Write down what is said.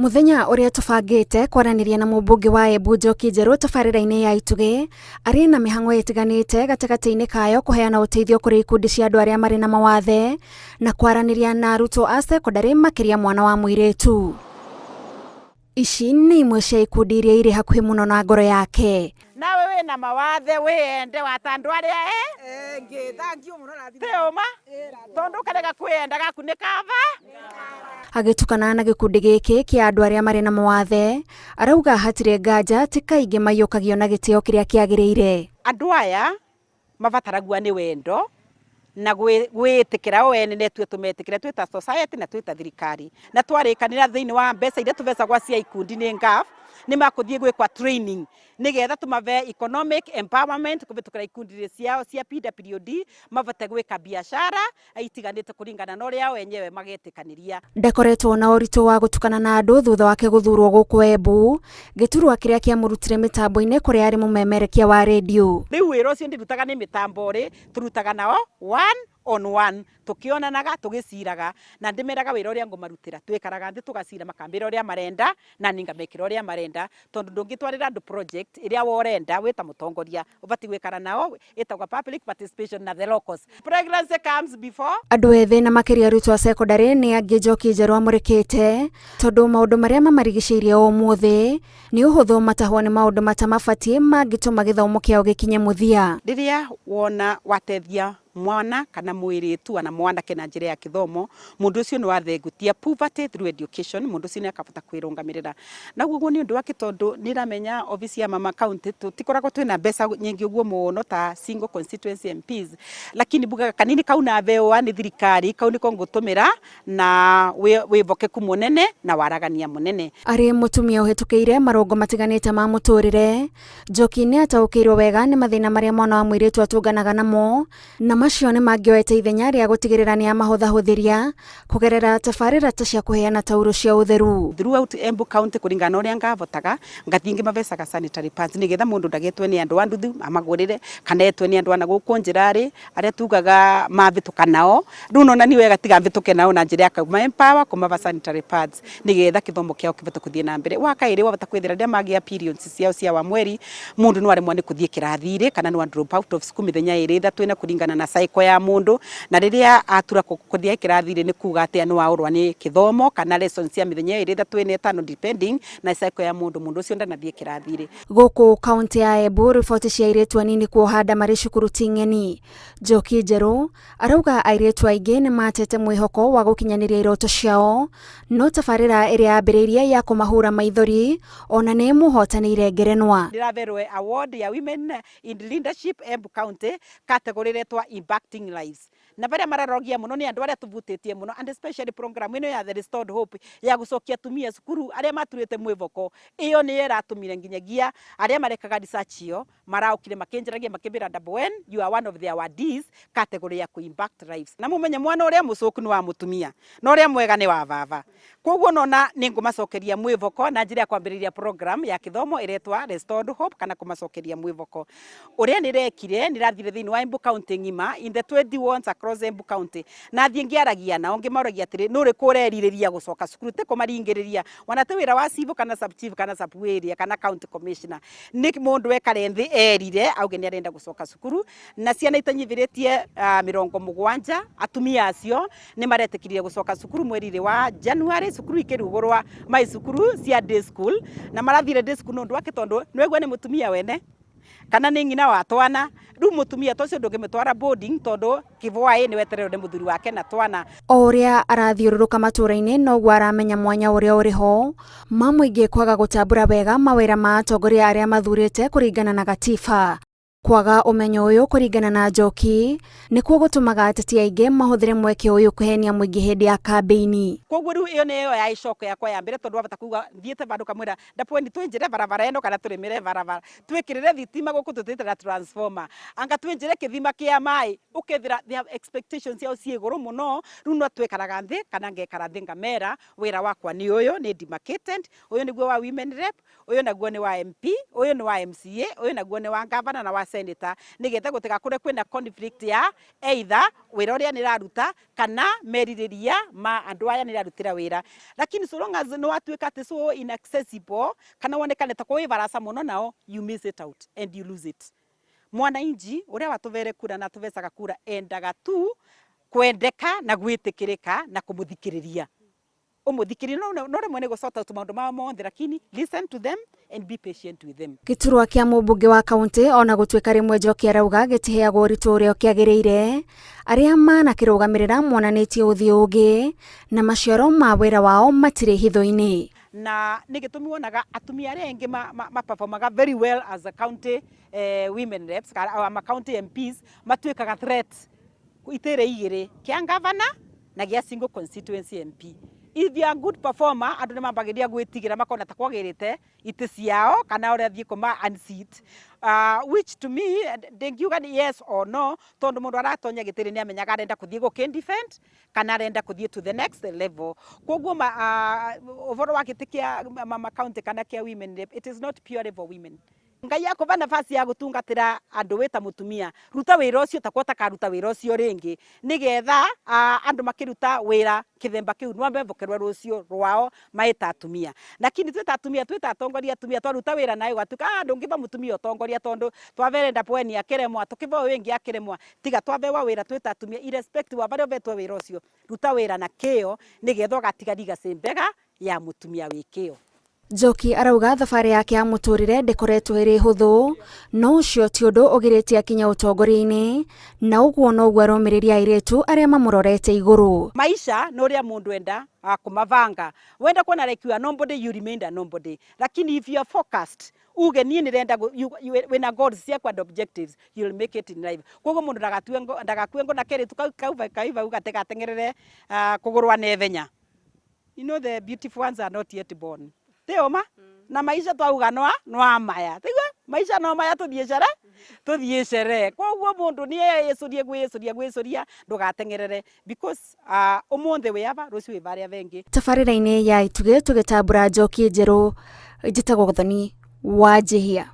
Mũthenya ũrĩa tũbangĩte kwaranĩria na mũmbunge wa Embu Njoki Njerũ tabarĩra-inĩ ya Itugĩ arĩ na mĩhang'o ĩtiganĩte gatagatĩ-inĩ kayo kũheana ũteithio kũrĩ ikundi cia andũ arĩa marĩ na mawathe na kwaranĩria na arutwo a cekondarĩ makĩria mwana wa mũirĩtu. Ici nĩ imwe cia ikundi iria irĩ hakuhĩ mũno na ngoro yake. Nawe wĩna mawathe wĩyende wata andũ arĩa Engĩ, thank you mũno rathima. Tĩ ũma tondũ ũkarega kwĩyenda gaku nĩ kaba. Agĩtukana na gĩkundi gĩkĩ kĩa andũ arĩa marĩ na mawathe, arauga hatirĩ nganja ti kaingĩ maiyũkagio na gĩtĩo kĩrĩa kĩagĩrĩire. Andũ aya mabataragua nĩ wendo na gwĩĩtĩkĩra o ene na ithuĩ tũmetĩkĩre twĩ ta society na twĩ ta thirikari. Na twarĩkanĩra thĩinĩ wa mbeca iria tũbecagwa cia ikundi nĩ NGAAF, nĩ makũthiĩ gwĩkwa training nĩgetha tũmabe economic empowerment kũhĩtũkĩra ikundi ciao cia PWD mabote gwĩka biacara itiganĩte kũringana na ũrĩa o enyewe magetĩkanĩria. Ndakoretwo na ũritũ wa gũtukana na andũ thutha wake gũthurwo gũkũ Embu, gĩturwa kĩrĩa kĩamũrutire mĩtambo-inĩ kũrĩa arĩ mũmemerekia wa redio. Rĩu wĩra ũcio ndirutaga nĩ mĩtambo rĩ, tũrutaga nao one on one, tũkĩonanaga, tũgĩciraga, na ndĩmeraga wĩra ũrĩa ngũmarutĩra, twĩkaraga thĩ tũgacira makambĩra ũrĩa marenda, na niĩ ngamekĩra ũrĩa marenda, tondũ ndũngĩtwarĩra andũ project ĩrĩa we ũrenda wĩ ta mũtongoria, ũbatiĩ gwĩkara nao, ĩtagwo public participation na the locals. Pregnancy comes before. Andũ ethĩ na makĩria arutwo a cekondarĩ nĩ angĩ Njoki Njerũ amũrĩkĩte tondũ maũndũ marĩa mamarigicĩirie ũmũthĩ nĩ ũhũthũ matahwo nĩ maũndũ matamabatiĩ mangĩtũma gĩthomo kĩao gĩkinye mũthia. Rĩrĩa wona watethia mwana kana mwĩrĩtu ana mwanake na njĩra ya kĩthomo, mũndũ ũcio nĩ wathengutia poverty through education, mũndũ ũcio nĩ akabota kwĩrũngamĩrĩra. Na ũguo nĩ ũndũ wake tondũ nĩ ndĩramenya obici ya mama county tũtikoragwo twĩna mbeca nyingĩ ũguo mũno ta single constituency MPs, lakini mbugaga kanini kau nabewa nĩ thirikari kau nĩko ngũtũmĩra na wĩhokeku mũnene na waragania mũnene. Arĩ mũtumia ũhĩtũkĩire marũngo matiganĩte ma mũtũrĩre, Njoki nĩ ataũkĩirwo wega nĩ mathĩna marĩa mwana wa mũirĩtu atũnganaga namo, na macio nĩ mangĩoete ithenya rĩa gũtigĩrĩra nĩ amahũthahũthĩria kũgerera tabarĩra ta cia kũheana taurũ cia ũtheru. Throughout Embu County kũringana na ũrĩa ngavotaga, ngathiĩ ngĩmabecaga sanitary pads nĩgetha mũndũ ndagetwe nĩ andũ a nduthi amagũrĩre, kana etwe nĩ andũ a na gũkũ njĩra-rĩ, arĩa tugaga mavĩtũka nao, rĩu nona nĩ wega tiga mbĩtũke nao na njĩra ya kũma empower, kũmaba sanitary pads nĩgetha kĩthomo kĩao kĩbote kũthiĩ na mbere. Wa kaĩrĩ wabota kwĩthĩra rĩrĩa magĩa periods ciao cia wa mweri, mũndũ no aremwo nĩ kũthiĩ kĩrathi-rĩ, kana no a drop out of school mĩthenya ĩrĩ ĩthatũ ĩna kũringana na cycle ya mũndũ, na rĩrĩa atura kũthiĩ kĩrathi-rĩ nĩ kuga atĩa nĩ waũrwa nĩ kĩthomo kana lessons cia mĩthenya ĩrĩ ĩthatũ ĩna ĩtano depending na cycle ya mũndũ, mũndũ ũcio ndanathiĩ kĩrathi-rĩ. Gũkũ kaunti ya Embu riboti cia airĩtu anini kuoha nda marĩ cukuru ti ng'eni. Njoki Njerũ arauga airĩtu aingĩ nĩ matete mwĩhoko wa gũkinyanĩria iroto ciao, no tabarĩra ĩrĩa yambĩrĩirie ya kũmahura maithori ona nĩ ĩmũhotanĩire ngerenwa. Ndĩraberwe award ya Women in Leadership Embu County category ĩretwa Impacting Lives. Na barĩa mararogia mũno nĩ andũ arĩa tũvutĩtie mũno and especially program ĩno ya The Restored Hope ya gũcokia atumia cukuru arĩa maturĩte mwĩvoko, ĩyo nĩyo ĩratũmire nginyagia arĩa marekaga research ĩyo maraũkire makĩnjaragia makĩmbĩra Double N, you are one of the awardees category ya kũ impact lives. Na mũmenye mwana ũrĩa mũcũku nĩ wa mũtumia na ũrĩa mwega nĩ wa baba. Koguo nona nĩ ngũmacokeria mwĩvoko na njĩra ya kwambĩrĩria program ya kĩthomo ĩretwa Restored Hope kana kũmacokeria mwĩvoko. Ũrĩa nĩrekire nĩrathire thĩinĩ wa Embu County ng'ima in the 20 wards across Embu County, nathiĩ ngĩaragia nao ngĩmoragia atĩrĩ, nũ ũrĩkũ ũrerirĩria gũcoka cukuru, ti kũmaringĩrĩria, ona ti wĩra wa cibũ kana sub chief kana sub area kana county commissioner, nĩ mũndũ ekare thĩ erire auge nĩ arenda gũcoka cukuru, na ciana itanyihĩrĩtie 70 atumia acio nĩ maretĩkĩrire gũcoka cukuru mweri-inĩ wa January, cukuru ikĩrugũrwa mai cukuru cia day school, na marathire day school nĩ ũndũ wa kĩ? Tondũ nĩwaigua nĩ mũtumia wene kana nĩ ng'ina wa twana, rĩu mũtumia ta ũcio ndũngĩmũtwara boarding tondũ kĩbwaĩ nĩ wetererwo nĩ mũthuri wake na twana. O ũrĩa arathiũrũrũka matũũra-inĩ noguo aramenya mwanya ũrĩa ũrĩ ho ma mũingĩ kwaga gũtambũra wega mawĩra ma atongoria arĩa mathurĩte kũringana na gatiba. Kwaga ũmenyo ũyũ kũringana na Njoki nĩkuo gũtũmaga ateti aingĩ mahũthĩre mweke ũyũ kũhenia mũingĩ hĩndĩ ya kambĩini. Koguo rĩu ĩyo nĩyo ya ĩcoko yakwa ya mbere tondũ wabata kuga thiĩte vandũ kamwĩra ndapweni twĩnjĩre barabara ĩno kana tũrĩmĩre barabara, twĩkĩrĩre thitima gũkũ tũtĩte na transformer, anga twĩnjĩre kĩthima kĩa maĩ, ũkethĩra their expectations ciao ciĩ igũrũ mũno, rĩu no twĩkaraga thĩ kana ngekara thĩ ngamera wĩra wakwa nĩ ũyũ, nĩ demarcated, ũyũ nĩguo wa women rep, ũyũ naguo nĩ wa MP, ũyũ nĩ wa MCA, ũyũ naguo nĩ wa governor na wa senator nigetha gutigakorwe kwina conflict ya either wira uria niraruta kana meririria ma andu aya nirarutira wira. Lakini so long as ni watuika ati so inaccessible kana wonekane ta kwi barasa muno nao, you miss it out and you lose it. Mwananchi uria watuvere kura na tuvecaga kura endaga tu kwendeka na gwitikirika na kumuthikiriria. Umuthikiririe no rimwe ni gusort out maundu mao monthe, lakini listen to them and be patient with them. Gĩturwa kĩa mũmbunge wa kaunti ona gũtuĩka rĩmwe Njoki arauga gĩtiheagwo ũritũ ũrĩa kĩagĩrĩire, arĩa manakĩrũgamĩrĩra monanĩtie ũthiũ ũngĩ na maciaro ma wĩra wao matirĩ hitho-inĩ. Na nä gä tå mi wonaga atumia arĩa aingĩ ma performaga very well as a county women reps ama county MPs matuĩkaga threat itĩrĩ igĩrĩ, kĩa governor na gĩa single constituency MP. If you are a good performer, andũ nĩ mambagĩrĩria gwĩtigĩra, makona ta kwagĩrĩte itĩ ciao kana ũrĩa thiĩ kũma unseat, which to me ndingiuga ni yes or no, tondu mundu aratonya gitiri ni amenyaga arenda kuthie guki defend kana arenda kuthie to the next level. Koguo uvoro wa giti kia mama county kana kia women rep, it is not purely for women. Ngai akuva nafasi ya gutungatira andu wita mutumia, ruta wira ucio takwa utakaruta wira ucio ringi, nigetha andu makiruta wira kithemba kiu no mevokerwe rucio rwao maita atumia. Lakini twita atumia, twita atongoria atumia, twaruta wira nayo gwatuika ndungiva mutumia utongoria tondu twaverenda pweni akiremwa, tukiva wingi akiremwa. Tiga twavewa wira twita atumia, irrespective wa baria uvetwe wira ucio, ruta wira na kio nigetha ugatiga legacy mbega ya mutumia wi kio. Njoki arauga thabarĩ yake ya mũtũrĩre ndĩkoretwo ĩrĩ hũthũ, no ũcio ti ũndũ ũgirĩtie akinya ũtongoria-inĩ, na ũguo noguo aromĩrĩria airĩtu arĩa mamũrorete igũrũ. Maisha nĩ ũrĩa mũndũ enda kũmabanga. Wenda kuona like you are nobody, you remain a nobody. Lakini if you are focused, uge niĩ nĩrenda wĩna goals ciaku and objectives, you'll make it in life. Koguo mũndũ ndagakue ngo na kerĩtu kau kauva kaiva uga gateng'erere kũgũrwa naihenya. You know the beautiful ones are not yet born. Tioma na maisha twauga noa noa maya tigua maisha no maya tuthie cere tuthie cere. Koguo mundu ni ecurie gwicuria gwicuria, ndugateng'erere because umuthi wi ava, rucio wi varia vengi. Tabarĩra-inĩ ya Itugĩ tũgĩtambũra Njoki njerũ, njĩtagwo Gathoni wa Njihia.